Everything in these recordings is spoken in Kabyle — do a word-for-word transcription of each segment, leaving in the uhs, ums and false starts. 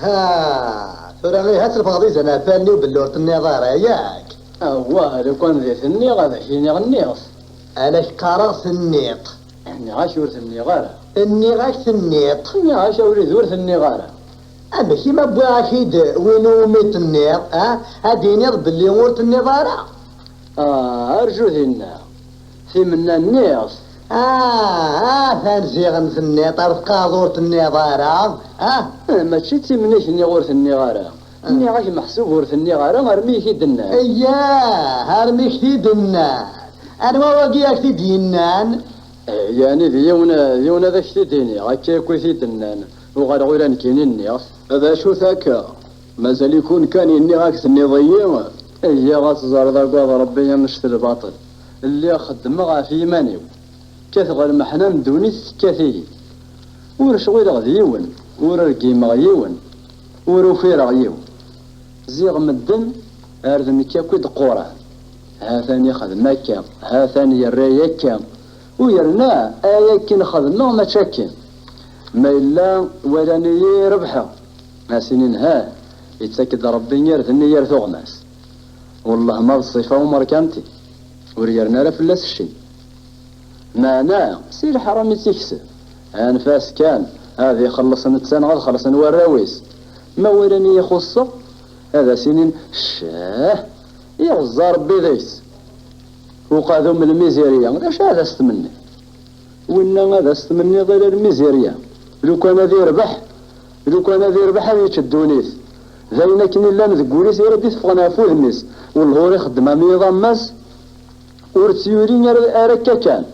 Ha, tura ihi ad teffɣeḍ izan ɣef wallen-iw belli ur tenniḍ ara, yak? Awah, lukan d i tenniɣ, ad ak-iniɣ nniɣ-t. Ala k-qqareɣ tenniḍ. Nniɣ-ak ur tenniɣ ara. Nniɣ-ak tenniḍ. Nniɣ-ak a wlidi ur tenniɣ ara. Amek i ma wwiɣ-ak-id win umi tenniḍ, ah? Ad d-tiniḍ belli ur tenniḍ ara? Ah, arju dinna. Timenna nniɣ-t. Ah, ah, atan ziɣen tenniḍ, ar tqaḍ ur tenniḍ ara, ah? Eh, mačči d timenna i k-nniɣ ur tenniɣ ara. Ah. Nniɣ-ak meḥsub ur tenniɣ ara armi i k-id-nnan. Eyyah, armi i k-t-id-nnan. Anwa wagi i ak-t-id-yennan? Eh, yeɛni d yiwen, d yiwen ad ak-t-id-iniɣ, akka akk i t-id-nnan. Uɣaleɣ ula nekkini nniɣ-t. D acu-t akka? Mazal-ikun kan yenniɣ-ak tenniḍ-iyi? Iyya ad teẓreḍ agad Rebbi annect n lbaṭel. Lliɣ xeddmeɣ ɣef yiman-iw. Kkateɣ lmeḥna n ddunit tekkat-iyi. Ur cɣileɣ d yiwen, ur rgimeɣ yiwen, ur ukireɣ yiwen. Ziɣ medden ar d nekk akk i d-qquren. Ha-t-an ixdem akka, ha-t-an yerra akka. U yerna ay akken xedmeɣ mačči akken. Ma yella walan-iyi rebḥeɣ, a s-inin ha, ittak-d Rebbi irden i yir tuɣmas. Wellah ma d ṣṣifa umerkanti, ur yerni ara fell-as cci. Meɛna si leḥram i tt-ikseb, anef-as kan, ad ixelleṣ netta neɣ ad xellṣen warraw-is. Ma walan-iyi xuṣṣeɣ, ad as-inin ccah, iɣeẓẓa Rebbi deg-s. Uqadum n lmizirya, d acu ad as-tmenni? Winna ad as-tmenniḍ ala lmizirya. Lukan ad irbeḥ, lukan ad irbeḥ ad yečč ddunit. D ayen akken i llan deg wul-is ara d-iteffɣen ɣef wudem-is. Wellah ur ixeddem am yiḍ am wass, ur tt-yuli ara, ara akka kan.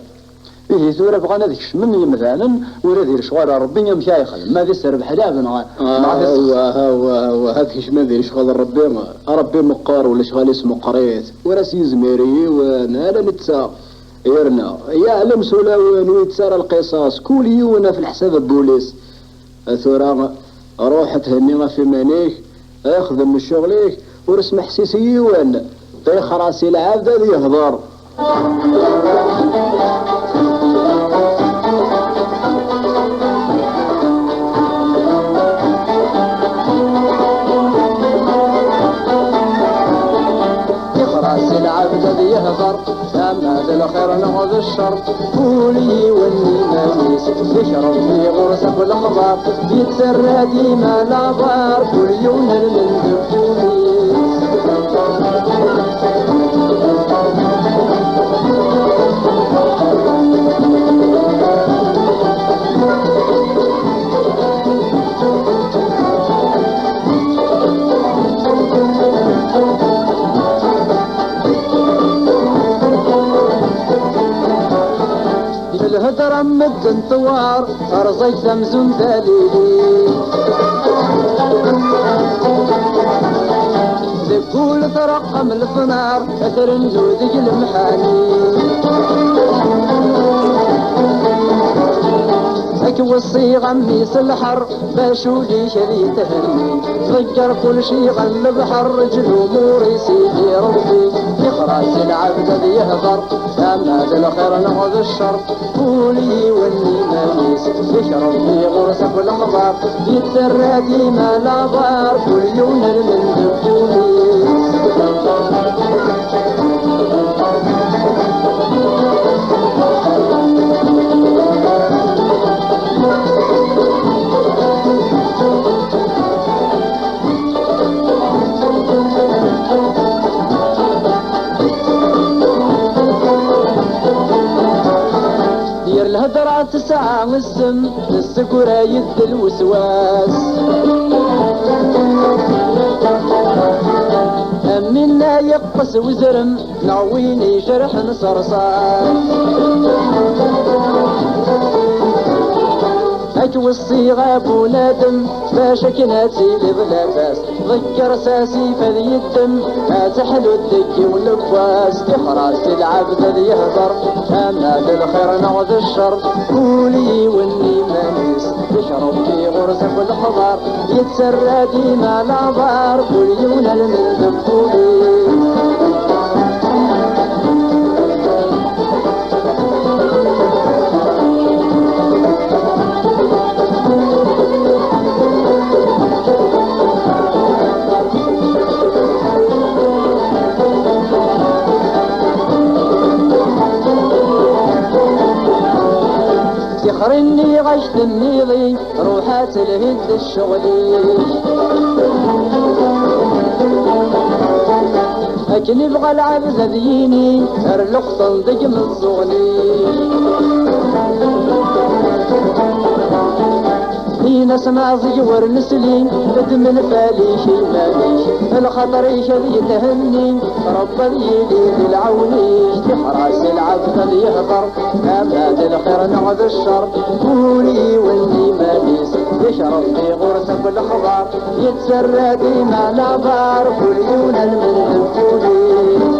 Ihi tura bɣan ad kecmen yemdanen, ur ad irec ara Rebbi amek ara yexdem, ma ad iserbeḥ lɛebd neɣ, neɣ ad iṣṣeḥ. Awah, awah, awah, ad kecmen di lecɣal n Rebbi. Rebbi meqqer, ulac ɣal-is meqqrit, ur as-yezmir i yiwen, ala netta. Yerna, yeɛlem s ulawen ur yettu ara lqisas, kul yiwen ɣef leḥsab n wul-is. A tura, ruḥ thenni ɣef iman-ik, xdem ccɣel-ik, ur smeḥsis i yiwen, ṭixer-as i lɛebd ad yehder. Ṭixer-as i lɛebd ad yehder. Ama d lxir neɣ d ccer, kul yiwen iman-is. Deg Rebbi ɣur-s akk lexbar, yettarra dima labar, kul yiwen almend deg wul-is. Lhedra n medden tewɛer, rẓag-t amzun d alili. Deg wul treqqem lefnar, trennu deg lemḥani. Ad k-weṣṣiɣ a mmi s lḥer, bac ul-ik ad yethenni. Ḍegger kulci ɣer lebḥer, eǧǧ lumuṛ i Sidi Ṛebbi. Ṭixer-as i lɛebd ad yehder, ama d lxir neɣ d ccer, kul yiwen iman-is. Deg Ṛebbi ɣur-s akk lexbar, yettarra dima labar, kul yiwen almend deg wul-is. Yir lhedra tesɛa ssem, tessegra-yi-d lweswas. Am winna yeqqes uzrem, neɣ win ijerḥen s rrṣaṣ. Ad k-weṣṣiɣ a bunadem, bac akken ad tiliḍ labas. Ḍegger s asif ad yeddem, ad teḥluḍ deg yiwen n wass. Ṭixer-as i lɛebd ad yehder, ama d lxir neɣ d ccer, kul yiwen iman-is. Deg Ṛebbi ɣur-s akk lexbar, yettarra dima labar, kul yiwen almend deg wul-is. Nniɣ-ak tenniḍ-i, ruḥ ad telhiḍ d ccɣel-ik. Akken ibɣa lɛebd ad yini, ar leqṭen deg imeẓẓuɣen-ik. Ini-as Maẓi wer nesli, ddem lfal-ik iman-ik, lxaṭer-ik ad yethenni, Ṛebbi ad yili di lɛawen-ik, tixer-as i lɛebd ad yehder, ama d lxir neɣ d ccer, kul yiwen d iman-is, yak Ṛebbi ɣur-s akk lexbar, yettarra dima labar, kul yiwen almend n kul-is.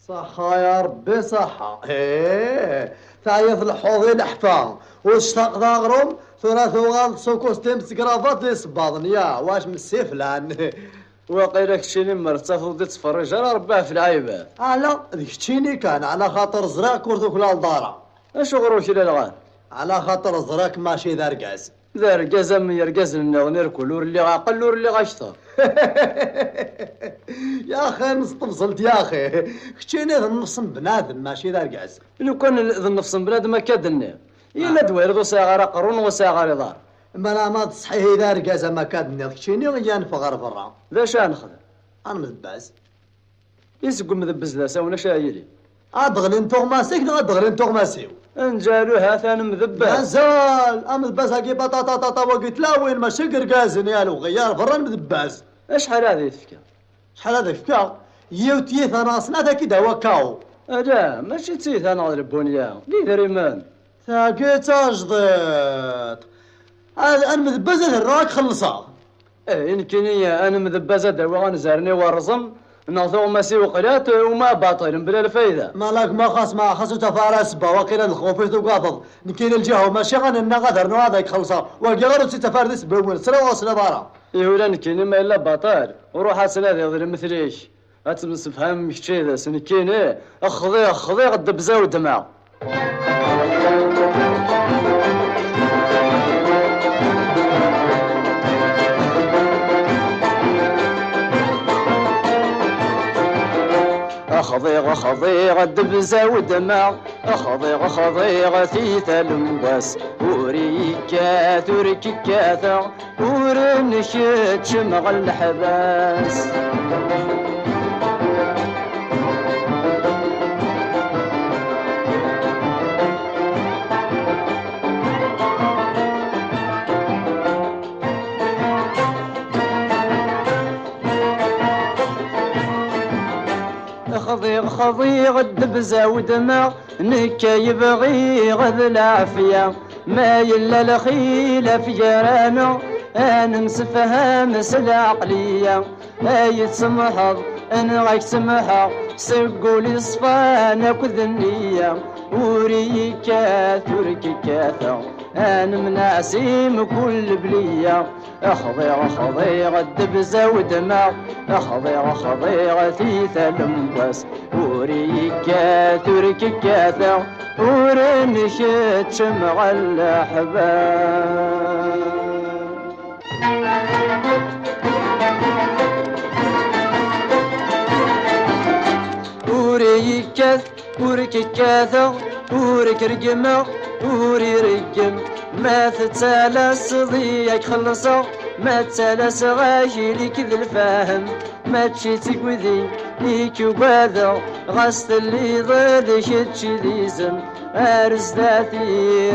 Ṣaḥḥa ya Ṛebbi, ṣaḥḥa. Ih, teɛyiḍ lḥuḍ i leḥfa. Ur tectaqeḍ aɣrum, tura tuɣaleḍ s ukustim d tegravat d isebbaḍen. Ya, wac msiflan. Waqila keččini mer tettafeḍ-d ur tettferrij ara Ṛebbi ɣef lɛibad. Ala, d keččini kan, ɛla xaṭer ẓriɣ-k ur tuklaleḍ ara. Acuɣer ur klaleɣ ara? Ɛla xaṭer ẓriɣ-k mačči d argaz. D argaz am yergazen nniḍen irkul, ur lliɣ ɛqel, ur lliɣ akteṛ. Ya axi, am s tebẓelt, ya axi. Keččini d nnefs n bnadem, mačči d argaz. Lukan d nnefs n bnadem akka d-nniɣ. Yella d wayeḍ ur sɛiɣ ara aqerru, ur sɛiɣ ara iḍar. Malama d ṣṣḥiḥ i d argaz am akka d-nniḍ, keččini i yanef ɣer berra. D acu ad nexdem? Ad nmedbaz. I seg umdebbez d asawen, acu ara yili? Ad d-ɣlin tuɣmas-ik neɣ ad d-ɣlin tuɣmas-iw? Nǧalu ha-t-an mdebbez. Mazal! Amdebbez-agi baṭaṭaṭaṭa wagi tlawin, mačči deg irgazen, ya lewɣi, ya berra n mdebbez. Acḥal ad yi-tefkeḍ? Acḥal ad ak-fkeɣ? Yiwet tiyita neɣ snat ad k-id-awiɣ kaw. Ala, mačči d tiyita neɣ d lbunya, d idrimen. Tagi d tajdiṭ. Ad, ad mdebbez ad rreɣ ad k-xellṣeɣ. Eh, i nekkini, ad nemdebbez ad d-awiɣ anzaren iwerẓen, neɣ tuɣmas-iw qlat, uma baṭel, mebla lfayda. Malak ma xas, ma xas ur taf ara ssebba, waqila d lxuf i tugadeḍ. Nekkini lǧiha-w mačči ɣa nenna ad rnuɣ ad ak-xellṣeɣ. Wagi ɣer ur tt-ittaf ara d isebbawen, sraw ur sliḍ ara. Ihi ula nekkini ma yella baṭel, ruḥ ad tnadiḍ lemtel-ik. Ad temsefhamem kečč yid-s, nekkini xḍiɣ, xḍiɣ ddebza weddmeɣ. Xḍiɣ, xḍiɣ ddebza weddmeɣ, xḍiɣ, xḍiɣ tiyita lemwas, ur yekkat, ur k-kkateɣ. Ur nkeččem ɣer leḥbas. Xḍiɣ, xḍiɣ ddebza weddmeɣ, nekk ay bɣiɣ d lɛafya. Ma yella lxilaf gar-aneɣ, ad nemsefham s lɛeqliya. Ay tsemḥeḍ, neɣ ad k-semḥeɣ, seg wul iṣfan akked nniya. Ur iyi-kkat, ur k-kkateɣ, ad nemneɛ si mkul lebliya. Xḍiɣ, xḍiɣ ddebza weddmeɣ, xḍiɣ, xḍiɣ tiyita lemwas. Ur iyi-kkat, ur k-kkateɣ, ur nkeččem ɣer leḥbas. Ur iyi-kkat, ur k-kkateɣ, ur k-reggmeɣ, ur ireggem. Ma tettalaseḍ-iyi ad k-xellṣeɣ, ma ttalaseɣ-ak ili-k d lfahem. Mačči d tigdi i k-ugadeɣ, ɣas telliḍ d kečč i d izem. Ar zdat-i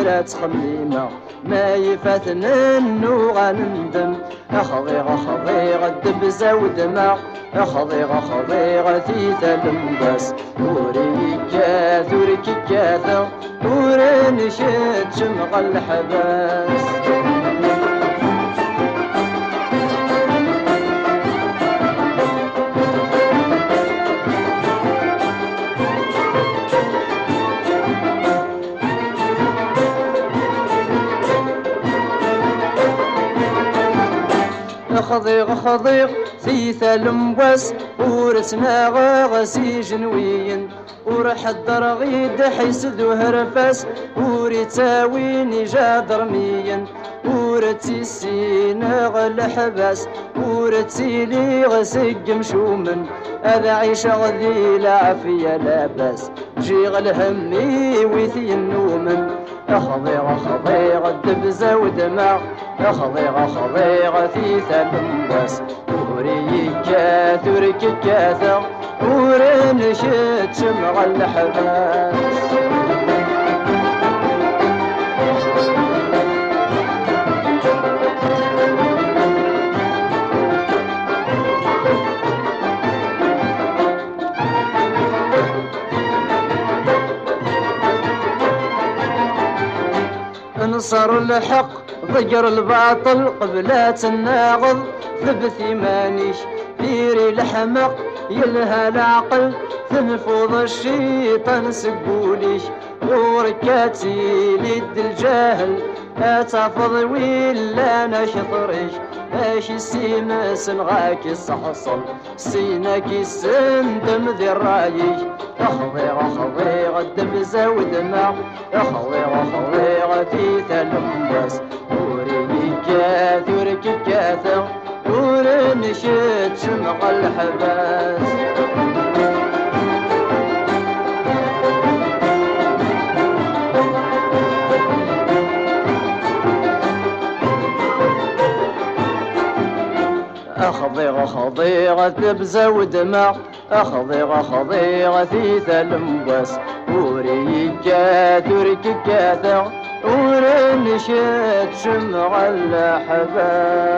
ara ttxemmimeɣ, ma ifaten-nnuɣ ad nendem. Xḍiɣ, xḍiɣ ddebza weddmeɣ, xḍiɣ, xḍiɣ tiyita lemwas. Ur iyi-kkat, ur k-kkateɣ, ur nkeččem ɣer leḥbas. Xḍiɣ, xḍiɣ tiyita lemwas, ur ttnaɣeɣ s ijenwiyen. Ur ḥeddreɣ i dḥis d uherfas, ur ittawin ijadermiyen, ur ttissineɣ leḥbas, ur ttiliɣ seg imcumen, ad ɛiceɣ di leɛfiya labas, ǧǧiɣ lhemm i wit yennumen. Xḍiɣ, xḍiɣ, ddebza wedmeɣ, xḍiɣ, xḍiɣ, tita lemwas, ur iyi-kkat, ur k-kkateɣ, ur nkeččem ɣer leḥbas. Nṣer lḥeqq, ḍegger lbaṭel, qbel ad tennaɣeḍ, tebet iman-ik, diri leḥmeq, yelha leɛqel, tenfuḍ cciṭan seg wul-ik, ɣur-k ad tili-d lǧahl, ad tafeḍ wi llan akter-ik, ad k-issimsen, ad k-isseḥṣel. Sin-agi sendem di ṛṛay-ik, xḍiɣ, xḍiɣ, ddemza wedmeɣ, xḍiɣ, xḍiɣ, tita lemwas, ur iyi-kkat, ur k-kkateɣ, ur nkeččem ɣer leḥbas. Xḍiɣ, xḍiɣ, ddemza wedmeɣ, xḍiɣ, xḍiɣ, tita lemwas, ur iyi-kkat, ur k-kkateɣ, ur nkeččem ɣer leḥbas.